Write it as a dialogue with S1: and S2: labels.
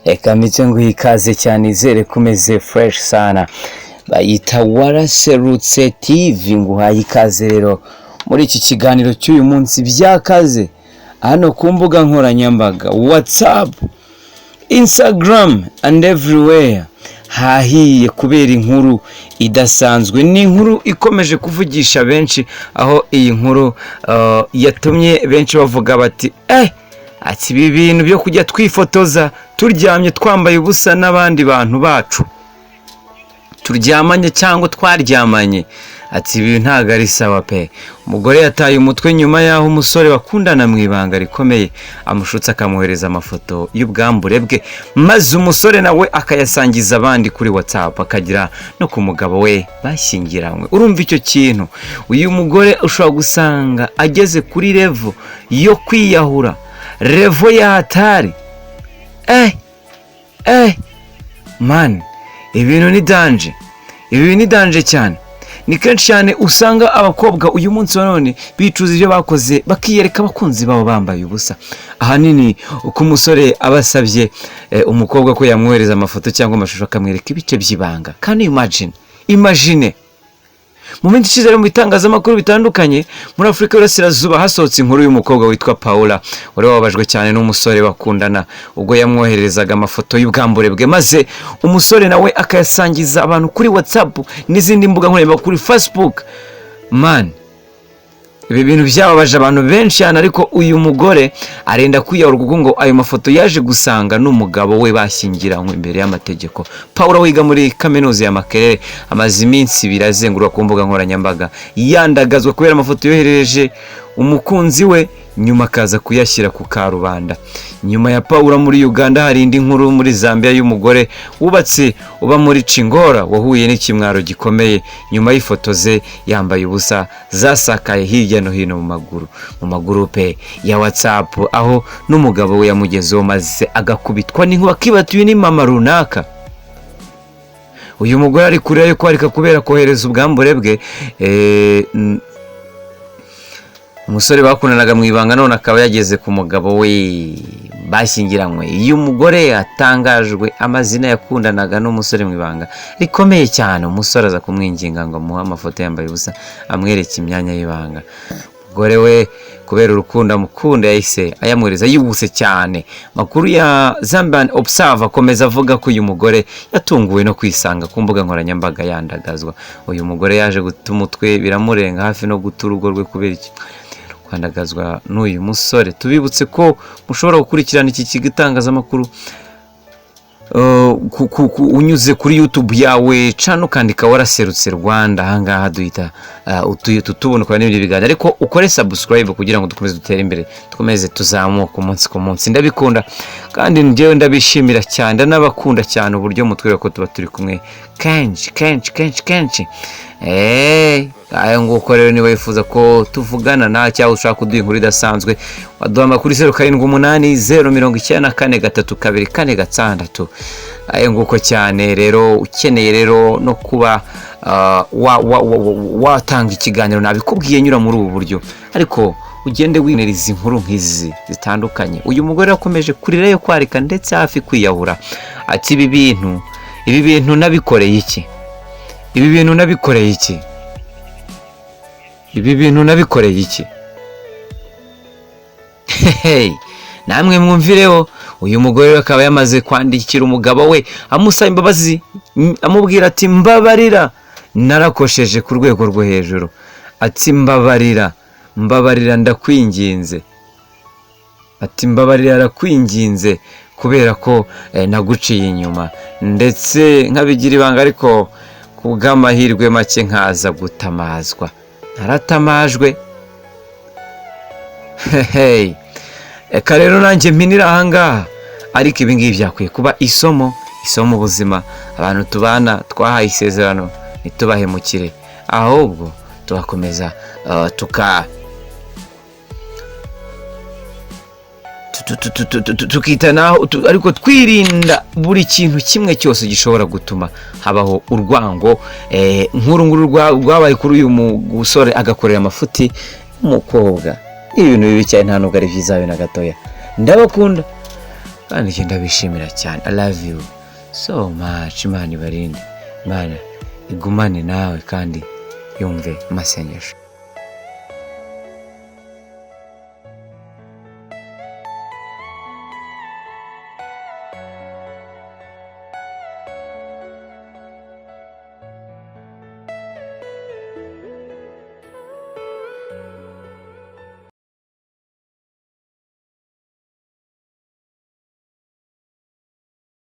S1: Reka mpite nguhe ikaze cyane, izere ko umeze fresh sana. Bayita Waraserutse TV, nguhaye ikaze rero muri iki kiganiro cy'uyu munsi byakaze hano ku mbuga nkoranyambaga, WhatsApp, Instagram and everywhere hahiye kubera inkuru idasanzwe. Ni inkuru ikomeje kuvugisha benshi, aho iyi nkuru yatumye benshi bavuga bati ati ibi bintu byo kujya twifotoza turyamye twambaye ubusa n'abandi bantu bacu turyamanye cyangwa twaryamanye, ati ibi ntabwo ari sawa pe. Umugore yataye umutwe nyuma y'aho umusore bakundana mu ibanga rikomeye amushutse akamwohereza amafoto y'ubwambure bwe, maze umusore nawe akayasangiza abandi kuri WhatsApp, akagera no ku mugabo we bashyingiranywe. Urumva icyo kintu, uyu mugore ushobora gusanga ageze kuri level yo kwiyahura, level ya hatari. Man, ibintu ni danger, ibi ni danger cyane. Ni kenshi cyane usanga abakobwa uyu munsi wa none bicuza ibyo bakoze, bakiyereka abakunzi babo bambaye ubusa. Ahanini uko umusore aba asabye umukobwa ko yamwohereza amafoto cyangwa amashusho, akamwereka ibice by'ibanga. Kandi imagine mu minsi ishize mu bitangazamakuru bitandukanye muri Afurika y'Iburasirazuba hasohotse inkuru y'umukobwa witwa Paula wari wababajwe cyane n'umusore bakundana ubwo yamwohererezaga amafoto y'ubwambure bwe, maze umusore nawe akayasangiza abantu kuri WhatsApp n'izindi mbuga nkoranyambaga, kuri Facebook. Man, ibi bintu byababaje abantu benshi cyane, ariko uyu mugore arenda kwiyahura kuko ngo ayo mafoto yaje gusanga n'umugabo we bashyingiranywe imbere y'amategeko. Paul wiga muri kaminuza ya Makerere amaze iminsi 2 azenguruka ku mbuga nkoranyambaga yandagazwa kubera amafoto yoherereje umukunzi we, nyuma akaza kuyashyira ku karubanda. Nyuma ya Paula muri Uganda hari indi nkuru muri Zambia y'umugore wubatse uba muri Chingora wahuye n'ikimwaro gikomeye nyuma y'ifoto ze yambaye ubusa zasakaye hirya no hino mu magurupe ya WhatsApp, aho n'umugabo we yamugezeho maze agakubitwa n'inkuba akibatiwe n'imama runaka. Uyu mugore ari kurira yo kwarika kubera kohereza ubwambure bwe umusore bakundanaga mu ibanga, none akaba yageze ku mugabo we bashyingiranywe. Uyu mugore atangajwe amazina, yakundanaga n'umusore mu ibanga rikomeye cyane. Umusore aza kumwinginga ngo amuhe amafoto yambaye ubusa, amwereke imyanya y'ibanga. Umugore we kubera urukundo amukunda yahise ayamwohereza yihuse cyane. Makuru ya Zambian Observer akomeza avuga ko uyu mugore yatunguwe no kwisanga ku mbuga nkoranyambaga yandagazwa. Uyu mugore yaje guta umutwe biramurenga, hafi no guta urugo rwe kubera iki kwandagazwa n'uyu musore. Tubibutse ko mushobora gukurikirana iki gitangazamakuru unyuze kuri YouTube yawe cana ukandika Waraserutse Rwanda. Ahangaha duhita tutubona ukora n'ibindi biganiro, ariko ukore subscribe kugira ngo dukomeze dutere imbere, dukomeze tuzamuke umunsi ku munsi. Ndabikunda kandi njyewe ndabishimira cyane, ndanabakunda cyane uburyo mutwereka ko tuba turi kumwe kenshi kenshi kenshi kenshi. Aya nguko rero, niba wifuza ko tuvugana nawe cyangwa ushaka kuduha inkuru idasanzwe, waduhamagara kuri 0780943246. Aya nguko cyane rero, ukeneye rero no kuba watanga ikiganiro, nabikubwiye, nyura muri ubu buryo, ariko ugende wineriza inkuru nk'izi zitandukanye. Uyu mugore yakomeje kurira yo kwarika ndetse hafi kwiyahura, ati ibi bintu nabikoreye iki? Ibi bintu nabikoreye iki? Ibi bintu nabikoreye iki? Hey, namwe mwumvireho. Uyu mugore we akaba yamaze kwandikira umugabo we amusaba imbabazi, amubwira ati mbabarira, narakosheje ku rwego rwo hejuru, ati mbabarira, mbabarira, ndakwinginze, ati mbabarira, arakwinginze kubera ko naguciye inyuma ndetse nkabigira ibanga, ariko ku bw'amahirwe make nkaza gutamazwa, naratamajwe. Hey, reka rero nanjye mpinira ahangaha, ariko ibi ngibi byakwiye kuba isomo, isomo ubuzima. Abantu tubana twahaye isezerano ntitubahemukire, ahubwo tugakomeza tuka tukitanaho ariko twirinda buri kintu kimwe cyose gishobora gutuma habaho urwango nk'uru nguru rwabaye kuri uyu musore agakorera amafuti umukobwa. Ibintu bibi cyane, nta nubwo ari byiza habe na gatoya. Ndabakunda. Kandi njye ndabishimira cyane. I love you so much. Imana ibarinde, Imana igumane nawe kandi yumve amasengesho.